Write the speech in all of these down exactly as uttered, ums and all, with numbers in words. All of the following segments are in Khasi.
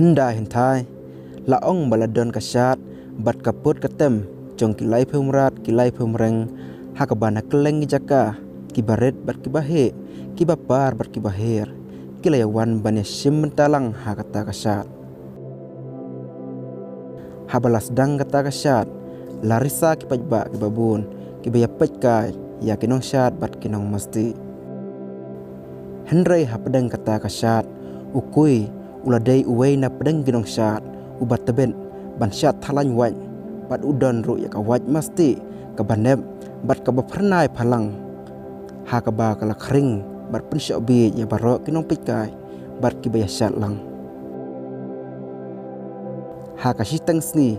Hynda hynthai, la ong ba la don ka shad bad ka put ka tem jong ki laiphew mrad ki laiphew mreng, ha kaba na kylleng ki jaka, ki barit bad ki baheh, ki bapar bad ki baher, ki la ïawan ban ïashim bynta lang ha kata ka shad. Haba la sdang kata ka shad, la risa ki paidbah ki babun, kiba ïa peit kai ïa ki nongshad bad ki nongmasti. Hynrei hapdeng kata ka shad, u Kui u la dei uwei na pdeng ki nongshad uba tbit ban shad thalan wait, bad u don ruh ïa ka wait masti kaba nep bad kaba phyrnai phalang, ha kaba ka la khring bad pynshoh bieit ïa baroh ki nongpeit kai bad kiba ïa shad lang. Ha ka shiteng sngi,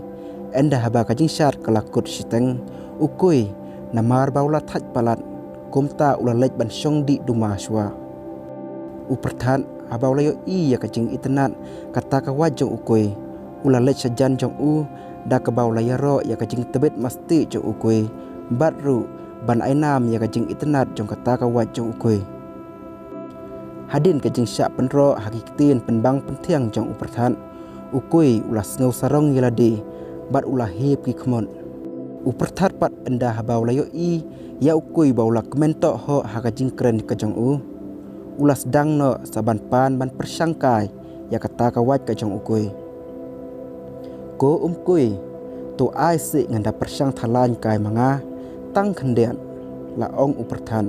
ynda haba ka jingshad ka la kut shiteng, u Kui, namar ba u la thait palat, kumta u la leit ban shong dih duma shuwa. U Pyrthat, haba u la ïohi ïa ka jingitynnad kata ka wait jong u Kui, u la leit sha jan jong u, da kaba u la ïaroh ïa ka jingtbit masti jong u Kui, bad ruh ban ai nam ïa ka jingitynnad jong kata ka wait jong u Kui. Hadien ka jingshah pynroh ha ki ktien pynbang pynthiang jong u Pyrthat, u Kui u la sngew sarong ïa lade bad u la hip ki khmut. U Pyrthat pat, ynda haba u la ïohi ïa u Kui ba u la kmen tohhoh ha ka jingkren ka jong u, u la sdang noh sa ban pan ban pyrshang kai ïa kata ka wait ka jong u Kui. Ko um Kui, to ai sih ngan da pyrshang thalan kai ma nga tang khyndiat, la ong u Pyrthat.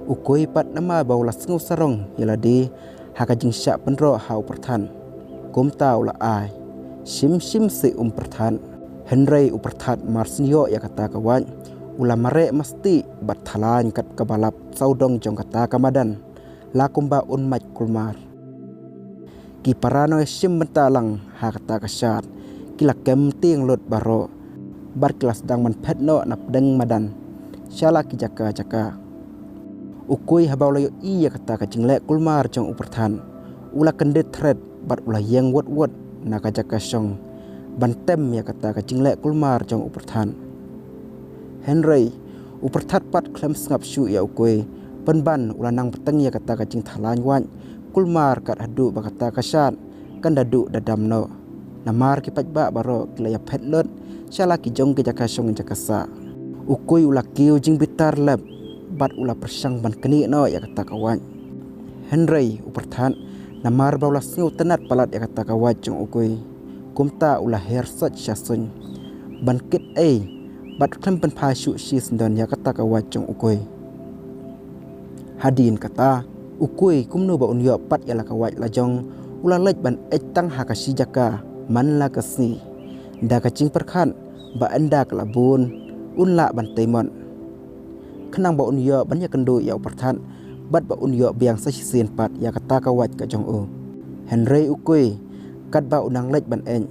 U Kui pat, namar ba u la sngew sarong ïa lade ha ka jingshah pynroh ha u Pyrthat, kumta u la ai. Shim shim sih um Pyrthat. Hynrei u Pyrthat mar shen ïoh ïa kata ka wait, u la mareh masti bad thalan kat kaba lap sawdong jong kata ka madan, la kumba un mait kulmar. Ki para nongshim bynta lang ha kata ka shad ki la kem tieng lut baroh, bad ki la sdang ban phet noh na pdeng madan sha la ki jaka jaka. U Kui, haba u la ïohi ïa kata ka jingleh kulmar jong u Pyrthat, u la kyndit thret bad u la ïeng wut wut na ka jaka shong ban tem ïa kata ka jingleh kulmar jong u Pyrthat. Hynrei u Pyrthat pat khlem sngap shuh ïa u Kui, pynban u la nang bteng ïa kata ka jingthalan wait kulmar kat haduh ba kata ka shad kan da duh da dam noh, namar ki paidbah baroh ki la ïa phet lut sha la ki jong ki jaka shong jaka sah. U Kui u la kiew jingbitar lep bad u la pyrshang ban knieh noh ïa kata ka wait. Hynrei u Pyrthat, namar ba u la sngewtynnad palat ïa kata ka wait jong u Kui, kumta u la her sot sha suiñ ban kit ei bad khlem pynphai shuh shisyndon ïa kata ka wait jong u Kui. Hadien kata, u Kui, kumno ba un ïoh pat ïa la ka wait la jong, u la leit ban eit tang ha ka shi jaka man la ka sngi, da ka jingpyrkhat ba ynda ka la bun, un lah ban tei mot, khnang ba un ïoh ban ïakynduh ïa u Pyrthat bad ba un ïoh biang sa shisien pat ïa kata ka wait ka jong u. Hynrei u Kui, katba u nang leit ban eit,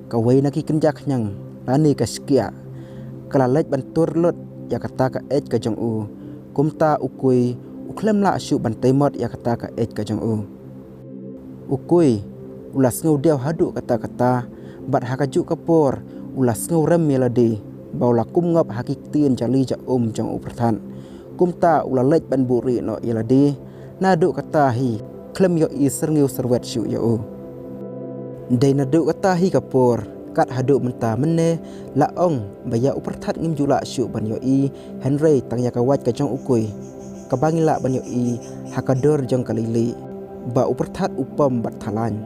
kawei na ki kynja khñiang lane ka shkiah ka la leit ban tur lut ïa kata ka eit ka jong u. Kumta u Kui u khlem lah shuh ban tei mot ïa kata ka eit ka jong u. U Kui u la sngew diaw haduh katta katta, bad ha kajuh ka por u la sngew rem ïa lade ba u la kum ngop ha ki ktien jali ja um jong u Pyrthat. Kumta u la leit ban buhrieh noh ïa lade. Naduh katta hi khlem ïohi syrngiew syrwet shuh ïa u. Dei naduh katta hi ka por kat haduh mynta mynne, la ong ba ïa u Pyrthat ngim ju lah shuh ban ïohi, hynrei tang ïa ka wait ka jong u Kui kaba ngi lah ban ïohi ha ka dur jong ka leilieh, ba u Pyrthat u pom bad thalan.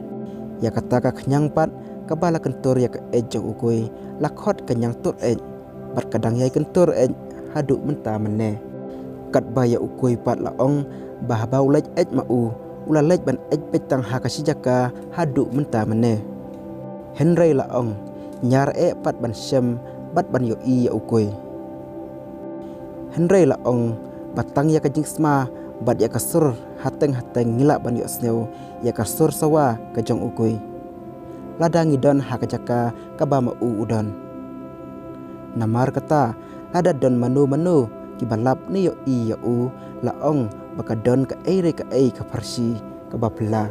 Ïa kata ka khñiang pat kaba la kyntur ïa ka eit jong u Kui la khot ka ñiang tur eit, bad ka dang ïai kyntur eit haduh mynta mynne. Katba ïa u Kui pat la ong ba haba u leit eit ma u, u la leit ban eit beit tang ha ka shi jaka haduh mynta mynne. Hynrei la ong ñiar eh pat ban shem bad ban ïohi ïa u Kui. Hynrei la ong ba tang ïa ka jingsma bad ïa ka sur hateng hateng ngi lah ban ïohsngew ïa ka sur sawa ka jong u Kui lada ngi don ha ka jaka kaba ma u u don. Namar kata, lada don mano mano kiba lap ne ïohi ïa u, la ong ba ka don kaei re kaei ka pharshi kaba phylla.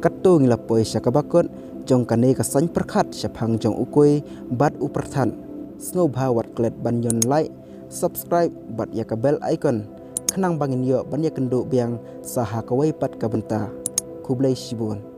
Katto ngi la poi sha kaba kut jong kane ka saiñ pyrkhat shaphang jong u Kui bad u Pyrthat. Sngewbha wat klet ban ñion like, subscribe bad ïa ka bell icon, khnang ba ngin ïoh ban ïakynduh biang sa ha kawei pat ka bynta. Khublei shibun.